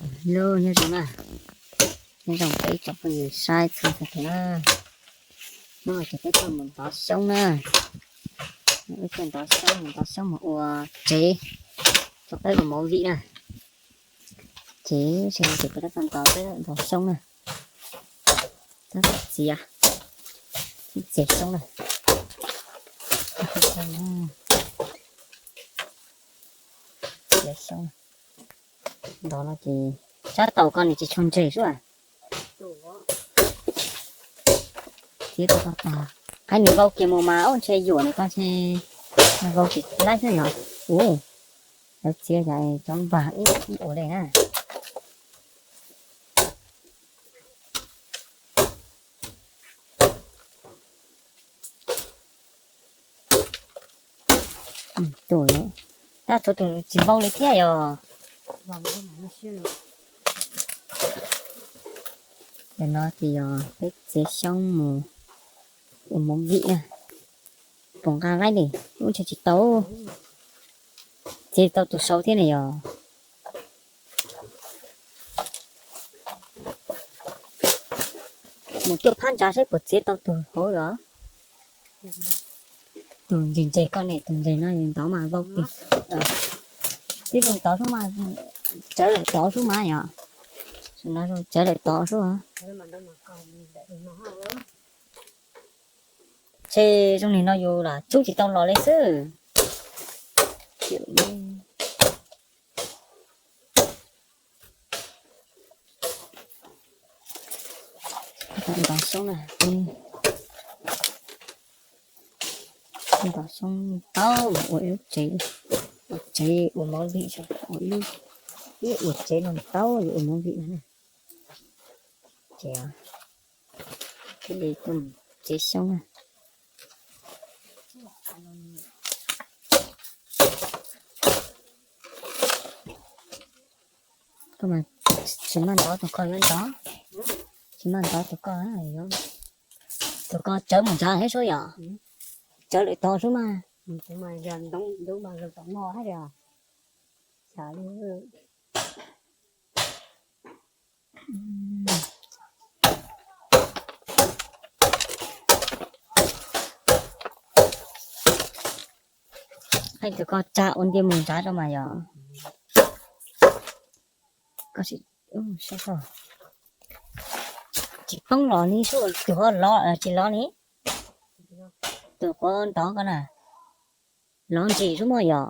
Hello, nyob zoo na, nyob zoo peb ib tsoom phooj ywg saib txhua leej txhua tus na. Hnub no ces peb tuaj mus ntov xyoob na, peb tuaj ntov xyoob, mus ntov xyoob mus ua tsev rau peb ua movie na. Ces sawv daws ces peb tuaj ntov, peb ntov xyoob na, tab tom txiav, txiav xyoob na, txiav xyoob. Ntov no ces sab taus ko nws tsis tshua ntseg xwb. Txiav tau ko tas, qhib nws vau kiag mus mas ub ntshe yuam nws ko ntshe vau tsis laib xwb yog. Ub, lawv txiav yam cov npag ib ua li na. Tab tshuav tus tsis vau li thiab yog. Ntawm no ces yog peb txiav xyoob mus ua movie na. Puas nqa laib li, ub ntshe tsis tau, txiav tau tus sau thiab ne yog. Mus cuaj phab ntsa saib puas txiav tau tus hauv los. Tus ntses ntses ko ne, tus ntses no ntov mas vau tiag. Tib zoo tov xwb mas, tsawv lawm tov xwb mas yog. No tsawv lawm tov xwb. Ntshe zoo li no yus lam tsub tsis tau los li xwb. Ntov xyoob na, ntov xyoob tau ua ib lub tsev, ua tsev ua movie, ua ib, ib ua tsev no tau yuav ua movie no na. Ces thiaj li tuaj txiav xyoob na. Koj mas tsis maj ntov tus koj yuav ntov, tsis maj ntov tus koj, tus koj tsawv mus ntsav thiab sub yom, tsawv lawm tov sub mas. Hais tus koj tsa ua ntia mus ntsav rau mas yog. Tsis poob los ni, tus qhuav lov tsis lov ni. Tus qhuav ntov ko na, lov ntsis sub muaj yom.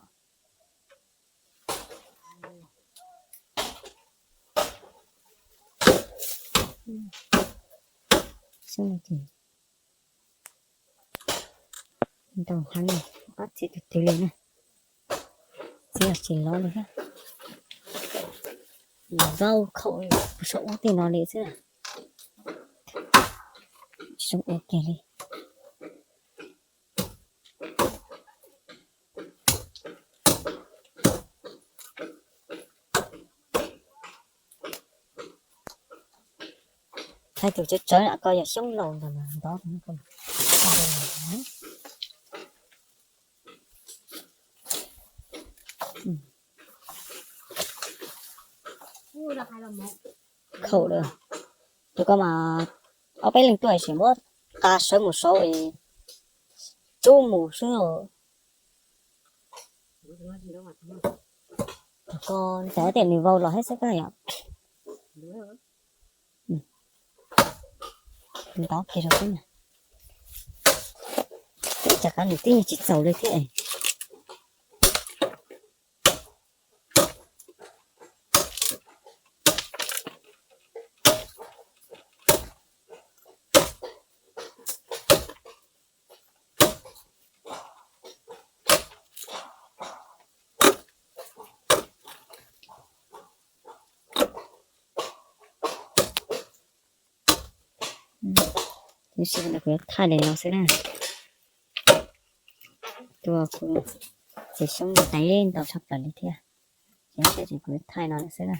Ntau heev, qab txiav tus twg li na, txiav tsis lov li thiab. Vau khaum saum ub tej no li xwb, tsis zoo ua kiag li. Hais tus tsawv tsawv ko yog xyoob laus ntawd mas ntov. Khaum lawm, tus ko mas ob peb leeg tuaj sim muab qa sawv mus saud es tsub mus xwb. Tus ko ntawd tias nws vau los thiab xwb koj yom. Ntov kiag rau xwb na. Ib tsam qab nws twb yeej tsis txaus li thiab. Tiam sis kuv yuav thaij li no xwb na. Tua kuv txiav xyoob ntau tshaj plaws li thiab. Ces kuv yuav thaij no lawm xwb na.